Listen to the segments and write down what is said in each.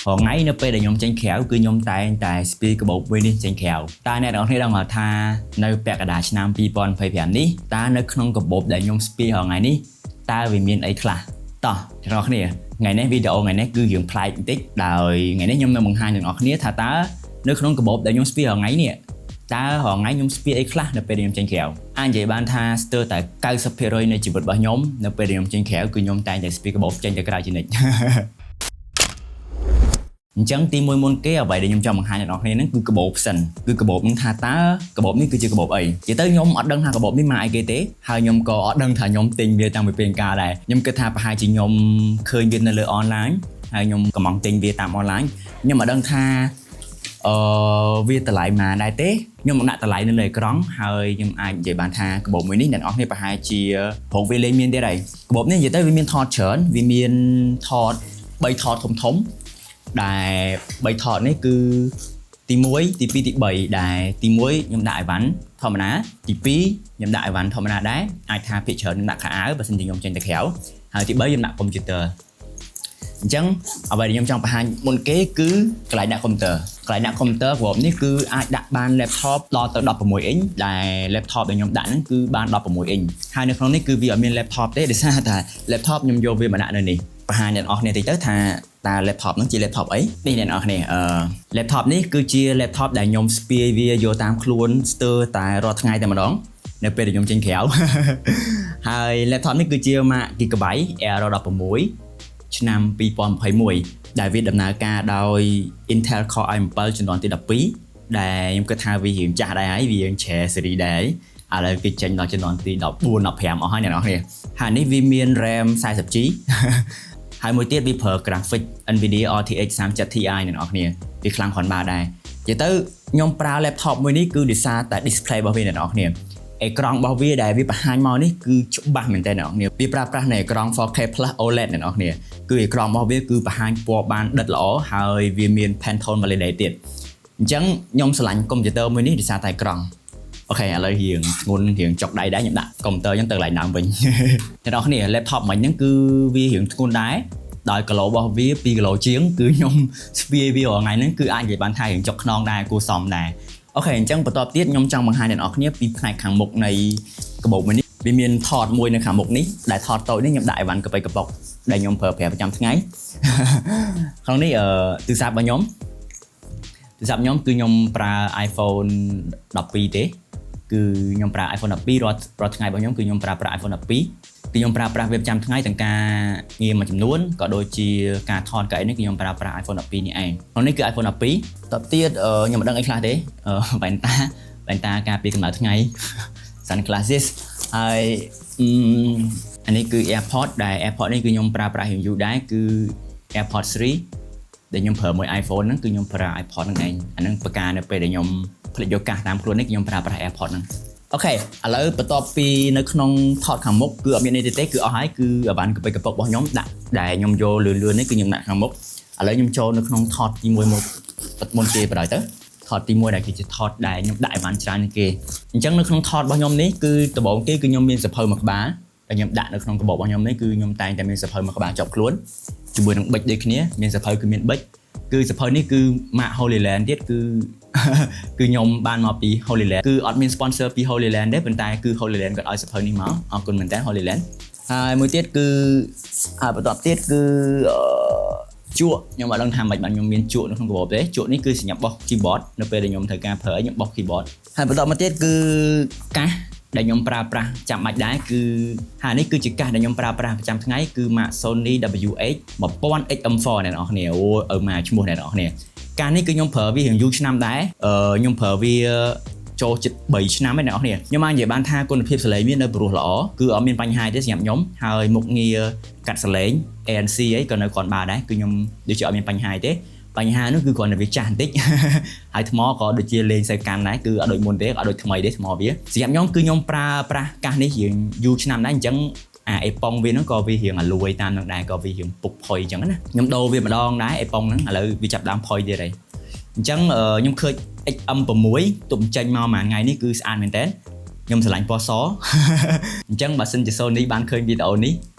រាល់ថ្ងៃនៅពេលដែលខ្ញុំចេញក្រៅគឺខ្ញុំតែងតែស្ពាយកាបូបមួយនេះចេញក្រៅតើអ្នកទាំងអស់គ្នាដឹងថានៅពាក់កណ្ដាលឆ្នាំ2025នេះតើនៅក្នុងកាបូបដែលខ្ញុំស្ពាយរាល់ថ្ងៃនេះតើវាមានអីខ្លះ?តោះអ្នកទាំងអស់គ្នាថ្ងៃនេះវីដេអូថ្ងៃនេះគឺរឿងប្លែកបន្តិចដោយថ្ងៃនេះខ្ញុំនឹងបង្ហាញអ្នកទាំងអស់គ្នាថាតើនៅក្នុងកាបូបដែលខ្ញុំស្ពាយរាល់ថ្ងៃនេះតើរាល់ថ្ងៃខ្ញុំស្ពាយអីខ្លះនៅពេលដែលខ្ញុំចេញក្រៅអាចនិយាយបានថាស្ទើរតែ90%នៃជីវិតរបស់ខ្ញុំនៅពេលដែលខ្ញុំចេញក្រៅគឺខ្ញុំតែងតែស្ពាយកាបូបចេញទៅក្រៅជានិច្ច។ អញ្ចឹងទីមួយមុនគេអ្វីដែលខ្ញុំចង់បង្ហាញដល់អ្នកគ្នាហ្នឹងគឺកាបូបសិនគឺកាបូបហ្នឹងថាតើកាបូបនេះគឺជាកាបូបអី?និយាយទៅខ្ញុំអត់ដឹងថាកាបូបនេះមកអីគេទេហើយខ្ញុំក៏អត់ដឹងថាខ្ញុំទិញវាតាំងពីពេលកាលដែរខ្ញុំគិតថាប្រហែលជាខ្ញុំឃើញវានៅលើ online ហើយខ្ញុំកំងទិញវាតាម online ខ្ញុំអត់ដឹងថាវាតម្លៃប៉ុន្មានដែរទេខ្ញុំមកដាក់តម្លៃនៅលើអេក្រង់ហើយខ្ញុំអាចនិយាយបានថាកាបូបមួយនេះអ្នកនរគ្នាប្រហែលជាព្រោះវាលេងមានទៀតហើយកាបូបនេះនិយាយទៅវាមានថតច្រើនវាមានថត3ថតធំធំៗដែល3ថតនេះគឺទី1ទី2ទី3ដែលទី1ខ្ញុំដាក់អីវ៉ាន់ធម្មតាទី2ខ្ញុំដាក់អីវ៉ាន់ធម្មតាដែរអាចថាភាគច្រើនខ្ញុំដាក់ខោអាវបើសិនជាខ្ញុំចេញទៅក្រៅហើយទី3ខ្ញុំដាក់កុំព្យូទ័រអញ្ចឹងអ្វីដែលខ្ញុំចង់បង្ហាញមុនគេគឺកន្លែងដាក់កុំព្យូទ័រកន្លែងដាក់កុំព្យូទ័រគ្រាប់នេះគឺអាចដាក់បាន laptop ដល់ទៅ16អ៊ីញដែល laptop ដែលខ្ញុំដាក់ហ្នឹងគឺបាន16អ៊ីញហើយនៅក្នុងនេះគឺវាអត់មាន laptop ទេដោយសារតែ laptop ខ្ញុំយកវាមកដាក់នៅនេះបង្ហាញអ្នកនរគ្នាតិចទៅថាតើ laptop ហ្នឹងជា laptop អីនេះអ្នកនរគ្នាអឺ laptop នេះគឺជា laptop ដែលខ្ញុំស្ពាយវាយកតាមខ្លួនស្ទើរតែរាល់ថ្ងៃតែម្ដងនៅពេលដែលខ្ញុំចេញក្រៅ ហើយ laptop នេះគឺជា ម៉ាក Gigabyte Aero 16ឆ្នាំ2021ដែលវាដំណើរការដោយ Intel Core i7 ជំនាន់ទី12ដែលខ្ញុំគិតថាវារៀងចាស់ដែរហើយវារៀងជ្រែស៊េរីដែរឥឡូវគេចេញដល់ជំនាន់ទី14 15អស់ហើយអ្នកនរគ្នាហើយនេះវាមាន RAM 40 GB ហើយមួយទៀតវាប្រើ graphic NVIDIA RTX 3070 Ti អ្នកនរគ្នាវាខ្លាំងគ្រាន់បើដែរនិយាយទៅខ្ញុំប្រើ laptop មួយនេះគឺដោយសារតែ display របស់វាអ្នកនរគ្នាអេក្រង់របស់វាដែលវាបង្ហាញមកនេះគឺច្បាស់មែនទែនអ្នកនរគ្នាវាប្រើប្រាស់នៅអេក្រង់ 4K Plus OLED អ្នកនរគ្នាគឺអេក្រង់របស់វាគឺបង្ហាញពណ៌បានដិតល្អហើយវាមាន Pantone validate ទៀតអញ្ចឹងខ្ញុំស្រឡាញ់កុំព្យូទ័រមួយនេះដោយសារតែអេក្រង់ OK ឥឡូវរៀងធ្ងន់រៀងចុកដៃដែរខ្ញុំដាក់កុំព្យូទ័រអញ្ចឹងទៅកន្លែងដើមវិញ អ្នកនរគ្នា laptop មិញហ្នឹងគឺវារៀងធ្ងន់ដែរដោយគីឡូរបស់វា2គីឡូជាងគឺខ្ញុំស្ពាយវារាល់ថ្ងៃហ្នឹងគឺអាចនិយាយបានថារៀងចុកខ្នងដែរគួរសមដែរ OK អញ្ចឹងបន្ទាប់ទៀតខ្ញុំចង់បង្ហាញអ្នកនរគ្នាពីផ្នែកខាងមុខនៃកាបូបមួយនេះវាមានថតមួយនៅខាងមុខនេះដែលថតតូចនេះខ្ញុំដាក់អីវ៉ាន់កប៉ិកកប៉ុកដែលខ្ញុំប្រើប្រាស់ប្រចាំថ្ងៃ ក្នុងនេះអឺទូរស័ព្ទរបស់ខ្ញុំទូរស័ព្ទខ្ញុំគឺខ្ញុំប្រើ iPhone 12ទេគឺខ្ញុំប្រើ iPhone 12រាល់រាល់ថ្ងៃរបស់ខ្ញុំគឺខ្ញុំប្រើប្រាស់ iPhone 12គឺខ្ញុំប្រើប្រាស់វាប្រចាំថ្ងៃទាំងការងារមួយចំនួនក៏ដូចជាការថតកៅអីនេះគឺខ្ញុំប្រើប្រាស់ iPhone 12នេះឯងក្នុងនេះគឺ iPhone 12តទៅទៀតខ្ញុំមិនដឹងអីខ្លះទេវ៉ែនតាវ៉ែនតាការពារកម្ដៅថ្ងៃ sunglasses ហើយអឺអានេះគឺ AirPod ដែល AirPod នេះគឺខ្ញុំប្រើប្រាស់រៀងយូរដែរគឺ AirPod 3ដែលខ្ញុំប្រើមួយ iPhone ហ្នឹងគឺខ្ញុំប្រើ iPod ហ្នឹងឯងអាហ្នឹងប្រការនៅពេលដែលខ្ញុំភ្លេចយកកាសតាមខ្លួននេះគឺខ្ញុំប្រើប្រាស់ AirPod ហ្នឹង OK ឥឡូវបន្ទាប់ពីនៅក្នុងថតខាងមុខគឺអត់មានអីទេទេគឺអស់ហើយគឺអវ៉ាន់កប៉ិកកប៉ុករបស់ខ្ញុំដាក់ដែលខ្ញុំយកលឿនលឿននេះគឺខ្ញុំដាក់ខាងមុខឥឡូវខ្ញុំចូលនៅក្នុងថតទី1មកមុនគេបណ្ដោយទៅថតទី1ដែលគឺជាថតដែលខ្ញុំដាក់អីវ៉ាន់ច្រើនជាងគេអញ្ចឹងនៅក្នុងថតរបស់ខ្ញុំនេះគឺដំបូងគេគឺខ្ញុំមានសភៅមួយក្បាលដែលខ្ញុំដាក់នៅក្នុងកាបូបរបស់ខ្ញុំនេះគឺខ្ញុំតែងតែមានសភៅមួយក្បាលជាប់ខ្លួនជាមួយនឹងប៊ិចដូចគ្នាមានសភៅគឺមានប៊ិចគឺសភៅនេះគឺ ម៉ាក Holy Land ទៀតគឺខ្ញុំបានមកពី Holy Land គឺអត់មាន sponsor ពី Holy Land ទេប៉ុន្តែគឺ Holy Land គាត់ឲ្យសភៅនេះមកអរគុណមែនតើ Holy Land ហើយមួយទៀតគឺហើយបន្ទាប់ទៀតគឺអឺជក់ខ្ញុំអត់ដឹងថាម៉េចបានខ្ញុំមានជក់នៅក្នុងកាបូបទេជក់នេះគឺសម្រាប់បោះ keyboard នៅពេលដែលខ្ញុំត្រូវការប្រើខ្ញុំបោះ keyboard ហើយបន្តមកទៀតគឺកាសដែលខ្ញុំប្រើប្រាស់ចាំបាច់ដែរគឺហើយនេះគឺជាកាសដែលខ្ញុំប្រើប្រាស់ប្រចាំថ្ងៃគឺ ម៉ាក Sony WH 1000 XM4 អ្នកនរគ្នាអូអឺមកឈ្មោះអ្នកនរគ្នាកាសនេះគឺខ្ញុំប្រើវារៀងយូរឆ្នាំដែរអឺខ្ញុំប្រើវាចូលជិត3ឆ្នាំហើយអ្នកនរគ្នាខ្ញុំអាចនិយាយបានថាគុណភាពសំឡេងវានៅព្រោះល្អគឺអត់មានបញ្ហាទេសម្រាប់ខ្ញុំហើយមុខងារកាត់សំឡេង ANC អីក៏នៅគ្រាន់បើដែរគឺខ្ញុំដូចជាអត់មានបញ្ហាទេបញ្ហានោះគឺគ្រាន់តែវាចាស់បន្តិច ហើយថ្មក៏ដូចជាលេងសូវកាន់ដែរគឺអត់ដូចមុនទេអត់ដូចថ្មីទេថ្មវាសម្រាប់ខ្ញុំគឺខ្ញុំប្រើប្រាស់កាសនេះរៀងយូរឆ្នាំដែរអញ្ចឹងអាអេប៉ុងវាហ្នឹងក៏វារៀងអាលួយតាមនឹងដែរក៏វារៀងពុកផុយអញ្ចឹងណាខ្ញុំដូរវាម្ដងដែរអេប៉ុងហ្នឹងឥឡូវវាចាប់ដើមផុយទៀតហើយអញ្ចឹងខ្ញុំឃើញ XM6 ទុំចេញមកមួយថ្ងៃនេះគឺស្អាតមែនតើខ្ញុំស្រឡាញ់ពណ៌ស អញ្ចឹងបើសិនជា Sony បានឃើញវីដេអូនេះ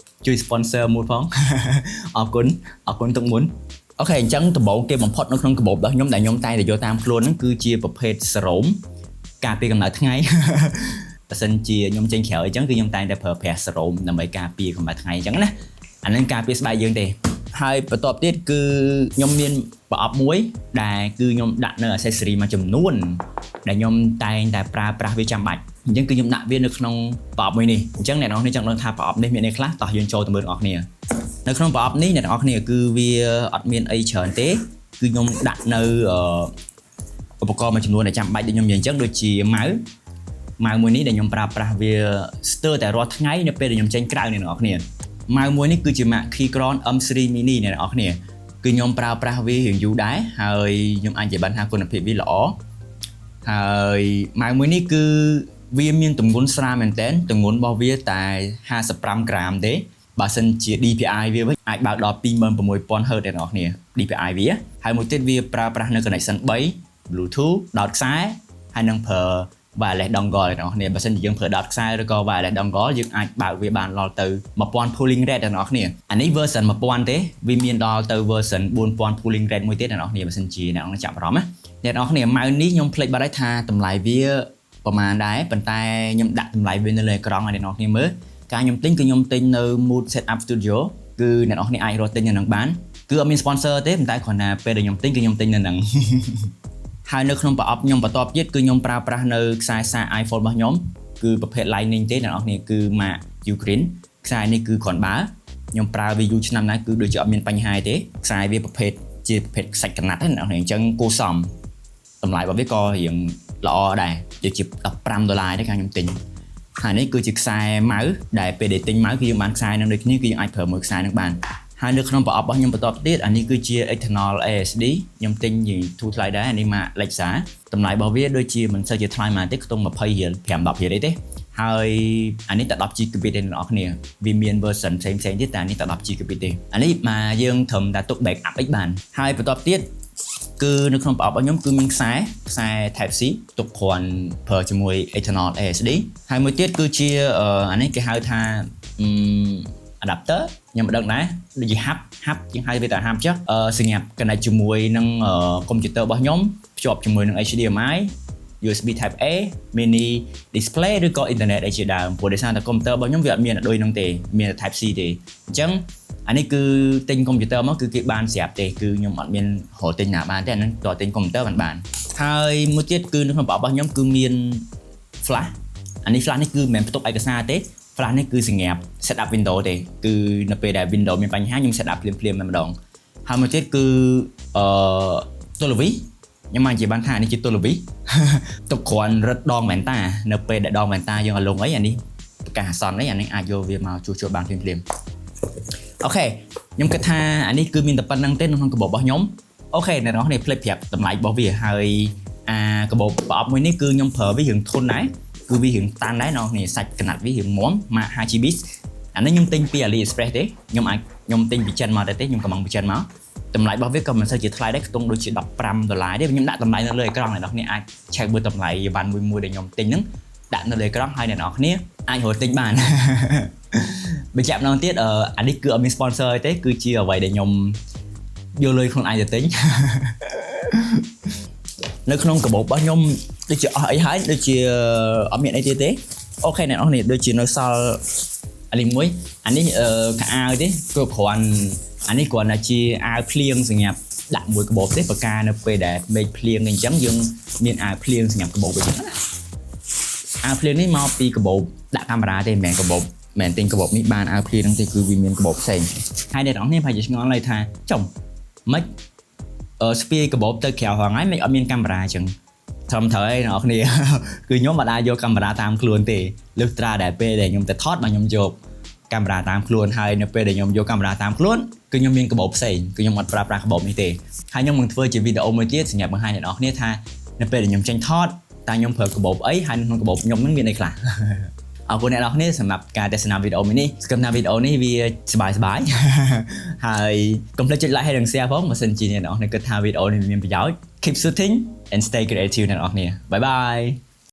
ជួយ sponsor មួយផង អរគុណអរគុណទុកមុន។ OK អញ្ចឹងដំបូងគេបំផុតនៅក្នុងកាបូបរបស់ខ្ញុំដែលខ្ញុំតែងតែយកតាមខ្លួនហ្នឹងគឺជាប្រភេទសេរ៉ូមការពារកម្ដៅថ្ងៃ បើសិនជាខ្ញុំចេញក្រៅអញ្ចឹងគឺខ្ញុំតែងតែប្រើប្រាស់សេរ៉ូមដើម្បីការពារកម្ដៅថ្ងៃអញ្ចឹងណាអាហ្នឹងការពារស្បែកយើងទេហើយបន្ទាប់ទៀតគឺខ្ញុំមានប្រអប់មួយដែលគឺខ្ញុំដាក់នៅ accessory មួយចំនួនដែលខ្ញុំតែងតែប្រើប្រាស់វាចាំបាច់អញ្ចឹងគឺខ្ញុំដាក់វានៅក្នុងប្រអប់មួយនេះអញ្ចឹងអ្នកនរគ្នាចង់ដឹងថាប្រអប់នេះមានអីខ្លះតោះយើងចូលទៅមើលទាំងអស់គ្នានៅក្នុងប្រអប់នេះអ្នកនរគ្នាគឺវាអត់មានអីច្រើនទេគឺខ្ញុំដាក់នៅអឺឧបករណ៍មួយចំនួនដែលចាំបាច់ដូចខ្ញុំនិយាយអញ្ចឹងដូចជា mouse mouse មួយនេះដែលខ្ញុំប្រើប្រាស់វាស្ទើរតែរាល់ថ្ងៃនៅពេលដែលខ្ញុំចេញក្រៅអ្នកនរគ្នា mouse មួយនេះគឺជា ម៉ាក Keychron M3 Mini អ្នកនរគ្នាគឺខ្ញុំប្រើប្រាស់វារៀងយូរដែរហើយខ្ញុំអាចនិយាយបានថាគុណភាពវាល្អហើយ mouse មួយនេះគឺវាមានទម្ងន់ស្រាលមែនទែនទម្ងន់របស់វាតែ55ក្រាមទេបើសិនជា DPI វាវិញអាចបើកដល់26,000 Hz អ្នកនរគ្នា DPI វាហើយមួយទៀតវាប្រើប្រាស់នៅ connection 3 Bluetooth ដោតខ្សែហើយនឹងប្រើ wireless dongle អ្នកនរគ្នាបើសិនជាយើងប្រើដោតខ្សែឬក៏ wireless dongle យើងអាចបើកវាបានដល់ទៅ1000 polling rate អ្នកនរគ្នាអានេះ version 1000ទេវាមានដល់ទៅ version 4000 polling rate មួយទៀតអ្នកនរគ្នាបើសិនជាអ្នកនរចាប់អារម្មណ៍ណាអ្នកនរគ្នា mouse នេះខ្ញុំភ្លេចបាត់ហើយថាតម្លៃវាប្រហែលដែរប៉ុន្តែខ្ញុំដាក់តម្លៃវានៅលើអេក្រង់ឲ្យអ្នកនរគ្នាមើលការខ្ញុំទិញគឺខ្ញុំទិញនៅ Mood Setup Studio គឺអ្នកនរគ្នាអាចរកទិញនៅនឹងបានគឺអត់មាន sponsor ទេប៉ុន្តែគ្រាន់តែពេលដែលខ្ញុំទិញគឺខ្ញុំទិញនៅនឹង ហើយនៅក្នុងប្រអប់ខ្ញុំបន្ទាប់ទៀតគឺខ្ញុំប្រើប្រាស់នៅខ្សែសាក iPhone របស់ខ្ញុំគឺប្រភេទ Lightning ទេអ្នកនរគ្នាគឺម៉ាក Ugreen ខ្សែនេះគឺគ្រាន់បើខ្ញុំប្រើវាយូរឆ្នាំណាស់គឺដូចជាអត់មានបញ្ហាទេខ្សែវាប្រភេទជាប្រភេទខ្សាច់កណាត់ហ្នឹងអ្នកនរគ្នាអញ្ចឹងគួរសមតម្លៃរបស់វាក៏រៀងល្អដែរដូចជា15ដុល្លារទេកាលខ្ញុំទិញហើយនេះគឺជាខ្សែ mouse ដែលពេលដែលទិញ mouse គឺយើងបានខ្សែនឹងដូចគ្នាគឺយើងអាចប្រើមួយខ្សែនឹងបានហើយនៅក្នុងប្រអប់របស់ខ្ញុំបន្តទៀតអានេះគឺជា external SSD ខ្ញុំទិញជាធូរថ្លៃដែរអានេះម៉ាក Lexar តម្លៃរបស់វាដូចជាមិនសូវជាថ្លៃប៉ុន្មានទេខ្ទង់20រៀល5 10រៀលអីទេហើយអានេះតែ10 GB ទេអ្នកនរគ្នាវាមាន version ផ្សេងផ្សេងទៀតតែអានេះតែ10 GB ទេអានេះមកយើងត្រឹមតែទុក backup អីបានហើយបន្ទាប់ទៀតគឺនៅក្នុងប្រអប់របស់ខ្ញុំគឺមានខ្សែខ្សែ Type C ទុកគ្រាន់ប្រើជាមួយ external SSD ហើយមួយទៀតគឺជាអានេះគេហៅថា adapter ខ្ញុំមិនដឹងដែរដូចជា hub hub ជាងហៅវាតែ hub ចុះអឺសម្រាប់ connect ជាមួយនឹងកុំព្យូទ័ររបស់ខ្ញុំភ្ជាប់ជាមួយនឹង HDMI USB Type A mini display ឬក៏ internet អីជាដើមព្រោះដោយសារតែកុំព្យូទ័ររបស់ខ្ញុំវាអត់មានដូចហ្នឹងទេមានតែ Type C ទេអញ្ចឹងអានេះគឺទិញកុំព្យូទ័រមកគឺគេបានស្រាប់ទេគឺខ្ញុំអត់មានរកទិញណាបានទេអាហ្នឹងតើទិញកុំព្យូទ័របានបានហើយមួយទៀតគឺនៅក្នុងប្រអប់របស់ខ្ញុំគឺមាន flash អានេះ flash នេះគឺមិនមែនផ្ទុកឯកសារទេ flash នេះគឺសម្រាប់ set up Windows ទេគឺនៅពេលដែល Windows មានបញ្ហាខ្ញុំ set up ភ្លាមៗតែម្ដងហើយមួយទៀតគឺអឺទូលវីខ្ញុំមកនិយាយបានថានេះជាទូលវីទុកគ្រាន់រឹតដងវ៉ែនតានៅពេលដែលដងវ៉ែនតាយើងឲ្យលងអីអានេះប្រកាសអាសន្នអីអានេះអាចយកវាមកជួសជុលបានភ្លាមៗ OK ខ្ញុំគិតថាអានេះគឺមានតែប៉ុណ្្នឹងទេនៅក្នុងកាបូបរបស់ខ្ញុំ OK អ្នកនរគ្នាភ្លេចប្រាប់តម្លៃរបស់វាហើយអាកាបូបប្រអប់មួយនេះគឺខ្ញុំប្រើវារៀងធន់ដែរគឺវារៀងតាន់ដែរអ្នកនរគ្នាសាច់កណាត់វារៀងមាំម៉ាក Hagibis អានេះខ្ញុំទិញពី AliExpress ទេខ្ញុំអាចខ្ញុំទិញពីចិនមកដែរទេខ្ញុំកំងពីចិនមកតម្លៃរបស់វាក៏មិនសូវជាថ្លៃដែរខ្ទង់ដូចជា15ដុល្លារទេខ្ញុំដាក់តម្លៃនៅលើអេក្រង់អ្នកនរគ្នាអាច check មើលតម្លៃអីវ៉ាន់មួយមួយដែលខ្ញុំទិញហ្នឹងដាក់នៅលើអេក្រង់ហើយអ្នកនរគ្នាអាចរកទិញបាន បញ្ជាក់ម្ដងទៀតអានេះគឺអត់មាន sponsor ទេគឺជាអ្វីដែលខ្ញុំយកលុយខ្លួនឯងទៅទិញ នៅក្នុងកាបូបរបស់ខ្ញុំដូចជាអស់អីហើយដូចជាអត់មានអីទៀតទេ OK អ្នកនរនេះដូចជានៅសល់អានេះមួយអានេះអឺខោអាវទេគឺគ្រាន់អានេះគ្រាន់តែជាអាវភ្លៀងសម្រាប់ដាក់មួយកាបូបទេបកានៅពេលដែលមេឃភ្លៀងអញ្ចឹងយើងមានអាវភ្លៀងសម្រាប់កាបូបអញ្ចឹងណាអាវភ្លៀងនេះមកពីកាបូបដាក់កាមេរ៉ាទេមិនមែនកាបូបមិនមែនទិញកាបូបនេះបានអាវភ្លៀងហ្នឹងទេគឺវាមានកាបូបផ្សេងហើយអ្នកនរគ្នាប្រហែលជាឆ្ងល់ហើយថាចំមិនអឺស្ពាយកាបូបទៅក្រៅហងៃមិនអត់មានកាមេរ៉ាអញ្ចឹងត្រឹមត្រូវហើយអ្នកនរគ្នា គឺខ្ញុំមិនអាចយកកាមេរ៉ាតាមខ្លួនទេលើកត្រាដែលពេលដែលខ្ញុំទៅថតមកខ្ញុំយកកាមេរ៉ាតាមខ្លួនហើយនៅពេលដែលខ្ញុំយកកាមេរ៉ាតាមខ្លួនគឺខ្ញុំមានកាបូបផ្សេងគឺខ្ញុំអត់ប្រើប្រាស់កាបូបនេះទេហើយខ្ញុំនឹងធ្វើជាវីដេអូមួយទៀតសម្រាប់បង្ហាញអ្នកនរគ្នាថានៅពេលដែលខ្ញុំចេញថតតើខ្ញុំប្រើកាបូបអីហើយនៅក្នុងកាបូបខ្ញុំនឹងមានអីខ្លះ អរគុណអ្នកនរគ្នាសម្រាប់ការទស្សនាវីដេអូមួយនេះសង្ឃឹមថាវីដេអូនេះវាសប្បាយសប្បាយ ហើយកុំភ្លេចចុច like ហើយនិង share ផងបើសិនជាអ្នកនរគ្នាគិតថាវីដេអូនេះមានប្រយោជន៍ Keep shooting and stay creative អ្នកនរគ្នា bye bye.